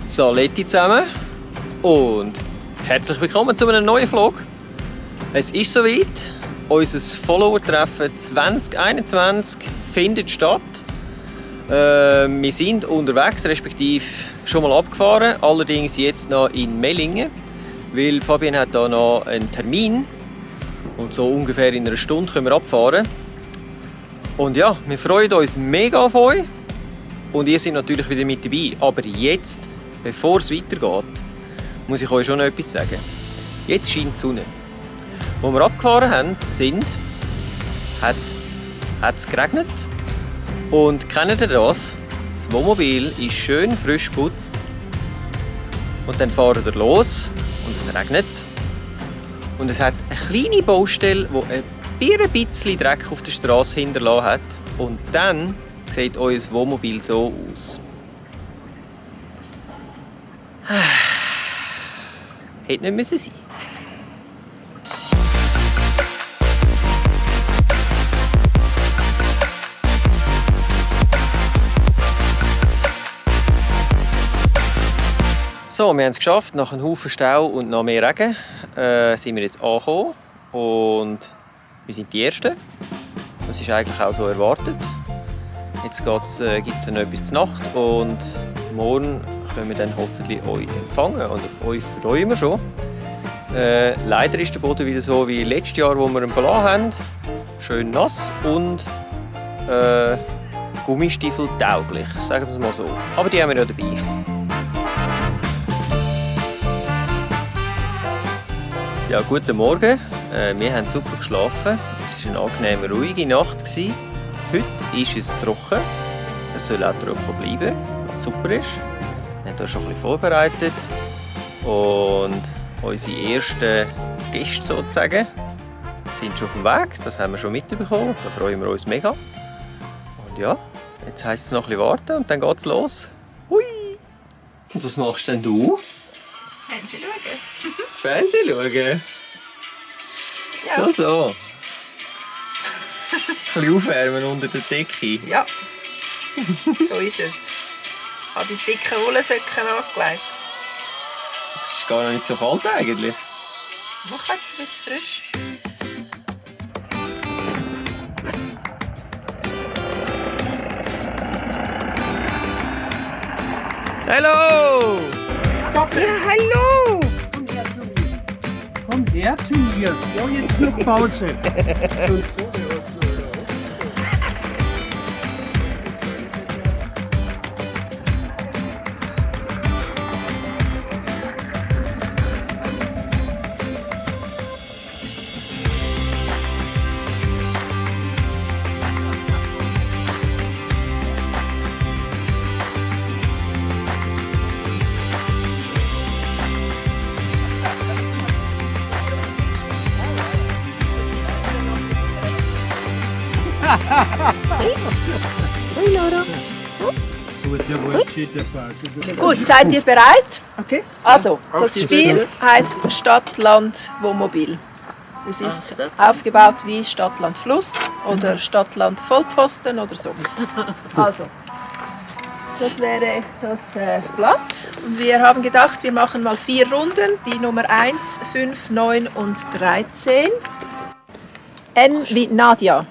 Saletti zusammen und herzlich willkommen zu einem neuen Vlog. Es ist soweit, unser Follower-Treffen 2021 findet statt. Wir sind unterwegs, respektive schon mal abgefahren, allerdings jetzt noch in Mellingen, weil Fabian hat da noch einen Termin und so ungefähr in einer Stunde können wir abfahren. Und ja, wir freuen uns mega auf euch und ihr seid natürlich wieder mit dabei. Aber jetzt, bevor es weitergeht, muss ich euch schon noch etwas sagen. Jetzt scheint die Sonne. Als wir abgefahren sind, hat es geregnet. Und kennt ihr das? Das Wohnmobil ist schön frisch geputzt. Und dann fahren wir los und es regnet. Und es hat eine kleine Baustelle, die ein bisschen Dreck auf der Straße hinterlassen hat. Und dann sieht euer Wohnmobil so aus. Hätte nicht müssen sein. So, wir haben es geschafft. Nach einem Haufen Stau und noch mehr Regen sind wir jetzt angekommen. Und wir sind die Ersten. Das ist eigentlich auch so erwartet. Jetzt gibt es dann noch etwas zur Nacht und morgen können wir dann hoffentlich euch empfangen und auf euch freuen wir schon. Leider ist der Boden wieder so wie letztes Jahr, wo wir ihn verlassen haben. Schön nass und Gummistiefel tauglich, sagen wir es mal so. Aber die haben wir ja dabei. Ja, guten Morgen. Wir haben super geschlafen. Es war eine angenehme, ruhige Nacht. Heute ist es trocken. Es soll auch trocken bleiben, was super ist. Wir haben hier schon ein bisschen vorbereitet. Und unsere ersten Gäste sozusagen sind schon auf dem Weg. Das haben wir schon mitbekommen. Da freuen wir uns mega. Und ja, jetzt heisst es noch ein bisschen warten und dann geht's los. Hui! Und was machst denn du? Fernsehen schauen. Fernsehen schauen? Ja. So. Ein bisschen aufwärmen unter der Decke. Ja, so ist es. Ich habe die dicken Wollensöcken angelegt. Es ist gar noch nicht so kalt eigentlich. Mach jetzt ein bisschen frisch. Hallo! Ja, hallo! Komm her zu mir. So, jetzt nur Pause. Hey Laura. Gut, Gut, seid ihr bereit? Okay. Also, das Spiel heißt Stadt, Land, Wohnmobil. Es ist aufgebaut wie Stadt, Land, Fluss oder Stadt, Land, Vollpfosten oder so. Also, das wäre das Blatt. Und wir haben gedacht, wir machen mal 4 Runden. Die Nummer 1, 5, 9 und 13. N wie Nadja.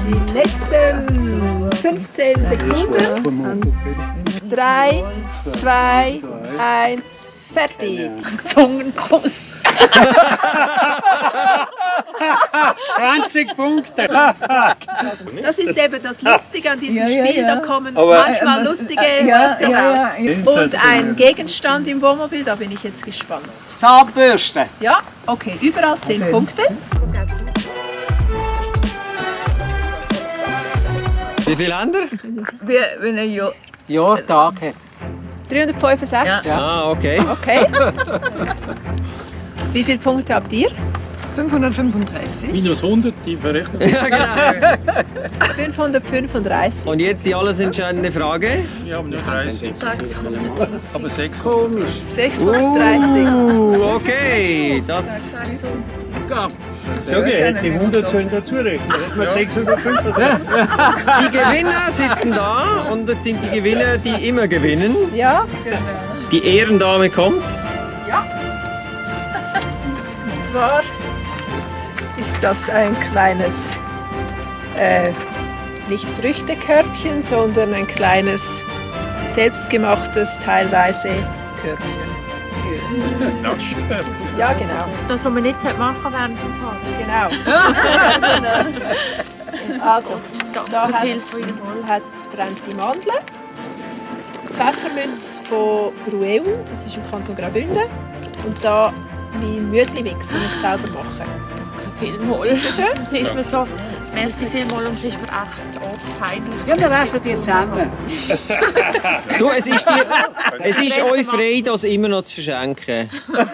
Die letzten 15 Sekunden. 3, 2, 1, fertig. Zungenkuss. 20 Punkte. Das ist eben das Lustige an diesem Ja, Spiel. ja. Da kommen Aber- manchmal lustige Wörter raus. ja. Und ein Gegenstand im Wohnmobil, da bin ich jetzt gespannt. Zahnbürste. Ja, okay, überall 10 Punkte. Wie viele haben ihr? Wenn er Jahrtag hat. 365. Ah, okay. Okay. Wie viele Punkte habt ihr? 535. Minus 100, die verrechnen. Ja, genau. 535. Und jetzt die alles entscheidende Frage. Wir haben nur 30. Aber 6. 630. Okay, das... Sag ich, hätte die 100 sollen dazu rechnen. Hätten wir 665. Die Gewinner sitzen da und das sind die Gewinner, die immer gewinnen. Ja, Die Ehrendame kommt. und zwar ist das ein kleines, nicht Früchtekörbchen, sondern ein kleines, selbstgemachtes, teilweise Körbchen. Ja, genau. Das, was man nicht machen sollte während dem Fahren. Genau. Also, da hat es brennende Mandeln, Pfeffermünz von Rueum, das ist im Kanton Graubünden, und da mein Müsli-Mix, den ich selber mache. Danke vielmals. Schön. Es ist mir so, merci vielmals und es ist mir echt auch peinlich. Ja, wir waschen die zusammen. Du, es ist euch frei, das immer noch zu verschenken. Das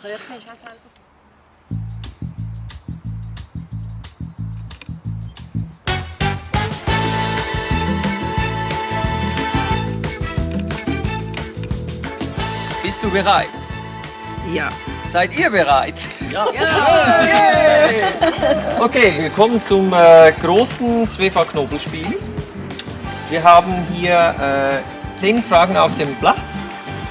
Röhrchen ist auch selber. Bist du bereit? Ja. Seid ihr bereit? Ja! Okay, wir kommen zum großen Svefa-Knobelspiel. Wir haben hier 10 Fragen auf dem Blatt.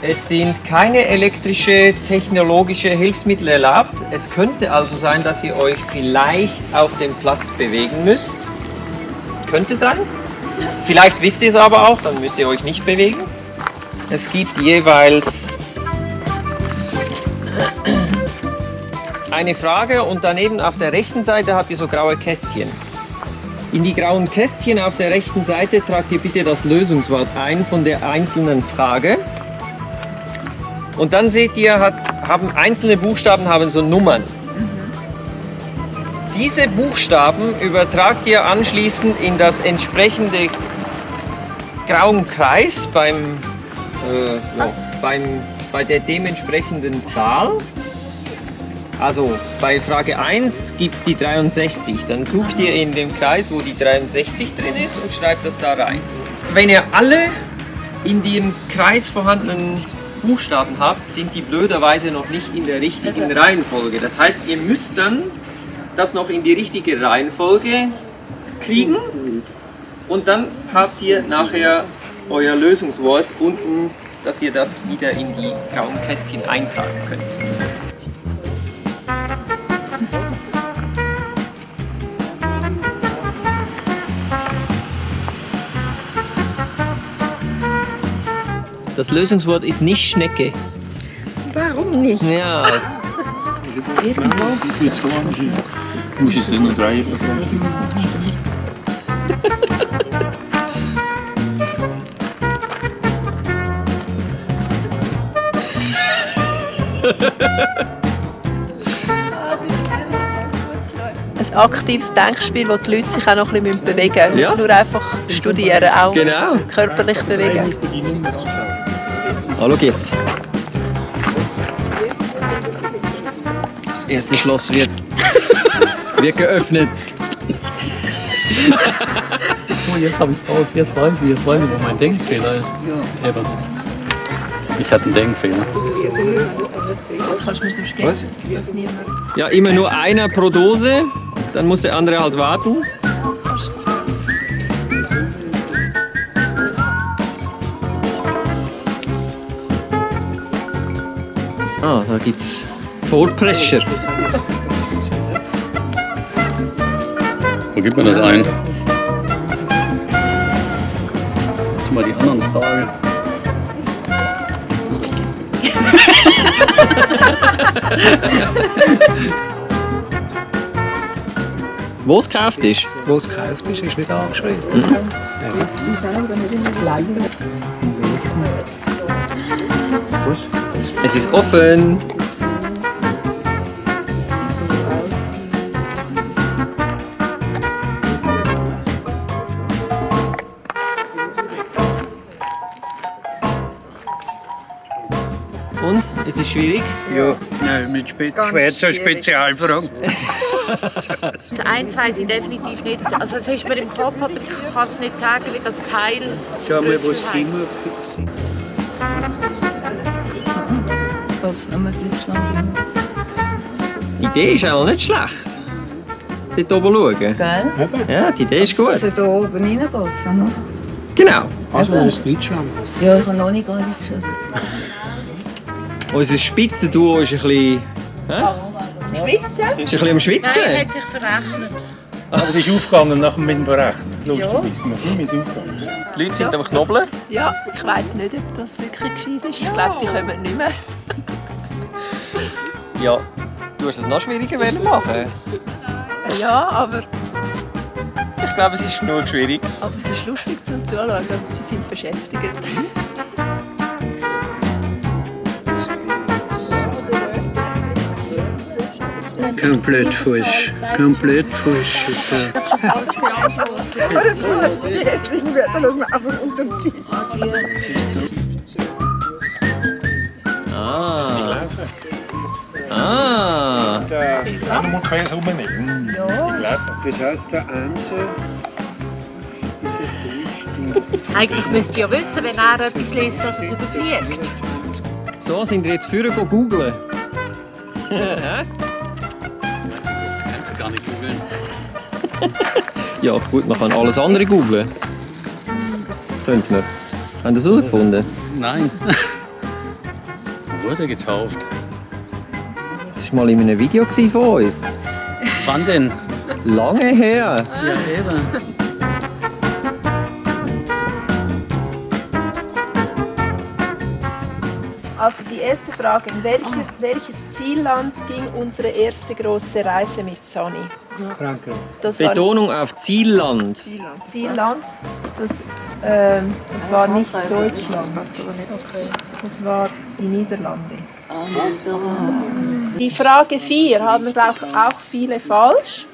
Es sind keine elektrische, technologische Hilfsmittel erlaubt. Es könnte also sein, dass ihr euch vielleicht auf dem Platz bewegen müsst. Könnte sein. Vielleicht wisst ihr es aber auch, dann müsst ihr euch nicht bewegen. Es gibt jeweils eine Frage und daneben auf der rechten Seite habt ihr so graue Kästchen. In die grauen Kästchen auf der rechten Seite tragt ihr bitte das Lösungswort ein von der einzelnen Frage. Und dann seht ihr, haben einzelne Buchstaben haben so Nummern. Diese Buchstaben übertragt ihr anschließend in das entsprechende grauen Kreis bei der dementsprechenden Zahl. Also bei Frage 1 gibt es die 63. Dann sucht ihr in dem Kreis, wo die 63 drin ist und schreibt das da rein. Wenn ihr alle in dem Kreis vorhandenen Buchstaben habt, sind die blöderweise noch nicht in der richtigen Reihenfolge. Das heißt, ihr müsst dann das noch in die richtige Reihenfolge kriegen und dann habt ihr nachher euer Lösungswort unten, dass ihr das wieder in die grauen Kästchen eintragen könnt. Das Lösungswort ist nicht Schnecke. Warum nicht? Ja, Muss ich den noch drehen? Ein aktives Denkspiel, wo die Leute sich auch noch ein bisschen bewegen müssen. Ja. Nur einfach studieren, auch Genau. körperlich bewegen. hallo geht's. Das erste Schloss wird geöffnet. So, jetzt habe ich es raus. Jetzt weiß ich, wo mein Denkfehler ist. Eben. Ich hatte einen Denkfehler. Kannst du mir sonst geben? Ja, immer nur einer pro Dose, dann muss der andere halt warten. Ah, da gibt's Vorpressure. Wo gibt mir das ein? Tu mal die anderen Fragen. Wo es gekauft ist? Wo es gekauft ist, ist nicht angeschrieben. Es ist offen. Und? Es ist schwierig. Ja, nein, mit Schweizer Spezialfragen. Das eins weiss ich definitiv nicht. Also es ist mir im Kopf, aber ich kann es nicht sagen, wie das Teil Schau mal, Brüssel was heisst. sind. Was nochmal Deutschland? Die Idee ist auch nicht schlecht. Dort oben schauen. Gell? Ja, die Idee ist gut. Also hier oben reinpassen, ne? Genau. Also aus Deutschland. Ja, ich habe noch nicht gar nicht geschaut. Unser Spitzenduo ist ein bisschen... Schwitzen? Ist ein bisschen am Schwitzen. Nein, er hat sich verrechnet. Aber es ist aufgegangen nach dem Berechnen. Lustigerweise. Noch ist aufgegangen. Die Leute sind am Knobeln. Ja, ich weiss nicht, ob das wirklich gescheit ist. Ich glaube, die kommen nicht mehr. Ja, du hast es noch schwieriger machen. Ja, aber Ich glaube, es ist genug schwierig. es ist lustig zum Zuschauen. Sie sind beschäftigt. Komplett falsch. Komplett falsch. Aber das heißt, die restlichen Wörter lassen wir einfach unserem Tisch. Ah. Ah. Da muss man jetzt rumnehmen. Ja. Das heißt, der Ansel ist jetzt durch. Eigentlich müsst ihr ja wissen, wenn er etwas liest, dass es überfliegt. So, sind wir jetzt für googeln. Kannst du gar nicht googeln. Ja, gut, man kann alles andere googeln. Könnte man. Haben Sie das herausgefunden? Nein. Wurde getauft. Das war mal in einem Video von uns. Wann denn? Lange her. Ja, eben. Also die erste Frage, in welches Zielland ging unsere erste große Reise mit Sunny? Frankreich. Das war Betonung auf Zielland. Zielland. Das war nicht Deutschland. Das war die Niederlande. Die Frage 4 haben, glaube ich, auch viele falsch.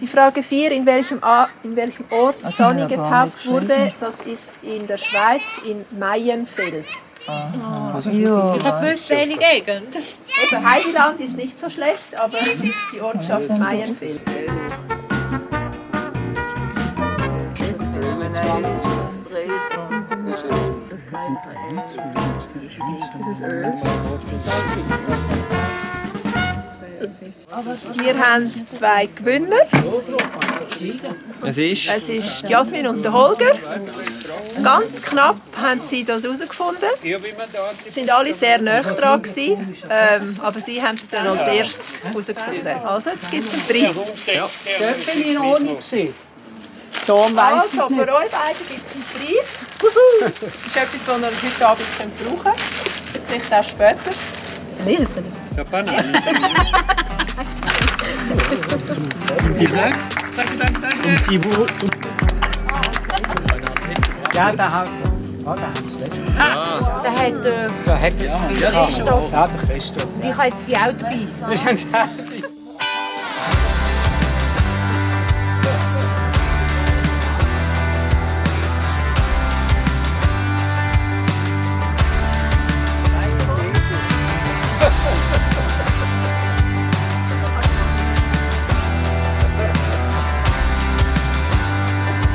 Die Frage 4, in welchem Ort Sunny getauft wurde, das ist in der Schweiz, in Meienfeld. Ich habe gewusst, welche Gegend. Eben, Heideland ist nicht so schlecht, aber es ist die Ortschaft Meienfeld. Wir haben 2 Gewinner. Es ist... Es ist Jasmin und der Holger. Ganz knapp haben sie das herausgefunden. Sie sind alle sehr nah dran gewesen, aber sie haben es dann als erstes herausgefunden. Also, jetzt gibt es einen Preis. Dort bin ich noch nicht gesehen. Also, für euch beide gibt es einen Preis. Das ist etwas, das ihr heute Abend brauchen könnt. Vielleicht auch später. Der Bananen. Und die Ja, da hat Der hat Christoph. ja, der Christoph. Ich habe jetzt die auch dabei.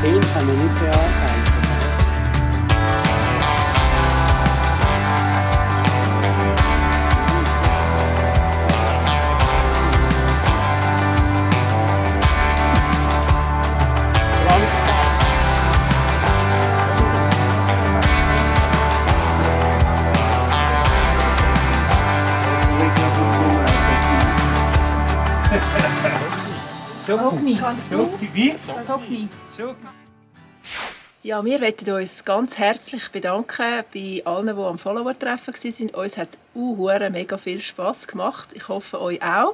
Sehen kann man nicht bearbeiten. Wie? So. Ja, wir möchten uns ganz herzlich bedanken bei allen, die am Follower-Treffen waren. Uns hat es mega viel Spass gemacht. Ich hoffe, euch auch.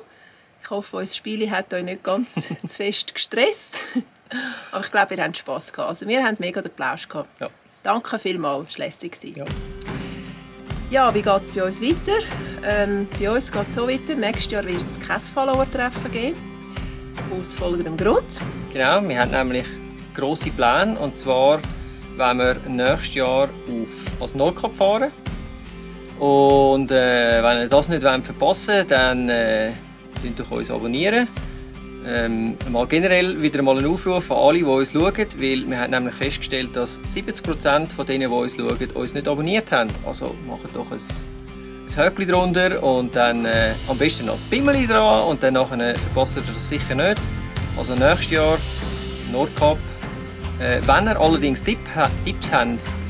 Ich hoffe, unser Spiel hat euch nicht ganz zu fest gestresst. Aber ich glaube, ihr habt Spass gehabt. Also, wir haben mega den Plausch gehabt. Ja. Danke vielmals, es war lässig. Ja, wie geht es bei uns weiter? Bei uns geht es so weiter. Nächstes Jahr wird es kein Follower-Treffen geben. Aus folgendem Grund. Genau, wir haben nämlich grosse Pläne. Und zwar wollen wir nächstes Jahr als Nordkap fahren. Und wenn ihr das nicht verpassen wollt, dann könnt ihr uns abonnieren. Mal generell wieder mal einen Aufruf an alle, die uns schauen, weil wir haben nämlich festgestellt, dass 70% von denen, die uns schauen, uns nicht abonniert haben. Also macht doch ein Häkchen drunter und dann am besten noch ein Bimmeli dran und dann nachher verpasst ihr das sicher nicht. Also nächstes Jahr Nordkap. Wenn ihr allerdings Tipps habt,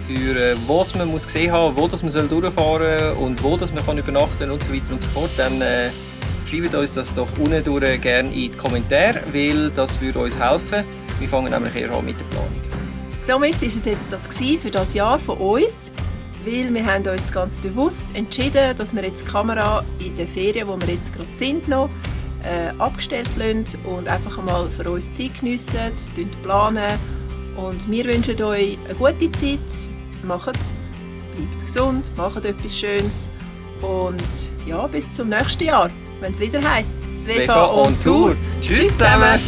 für was man muss gesehen haben, wo das man durchfahren soll und wo das man übernachten kann und so weiter und so fort, dann schreibt uns das doch unten durch gerne in die Kommentare, weil das würde uns helfen. Wir fangen nämlich eher an mit der Planung. Somit war es jetzt das für das Jahr von uns, weil wir haben uns ganz bewusst entschieden, dass wir jetzt die Kamera in den Ferien, wo wir jetzt gerade sind, noch abgestellt lassen und einfach einmal für uns Zeit geniessen, planen. Und wir wünschen euch eine gute Zeit. Macht's, bleibt gesund, macht etwas Schönes und ja, bis zum nächsten Jahr, wenn es wieder heisst Svefa on Tour. Tschüss zusammen!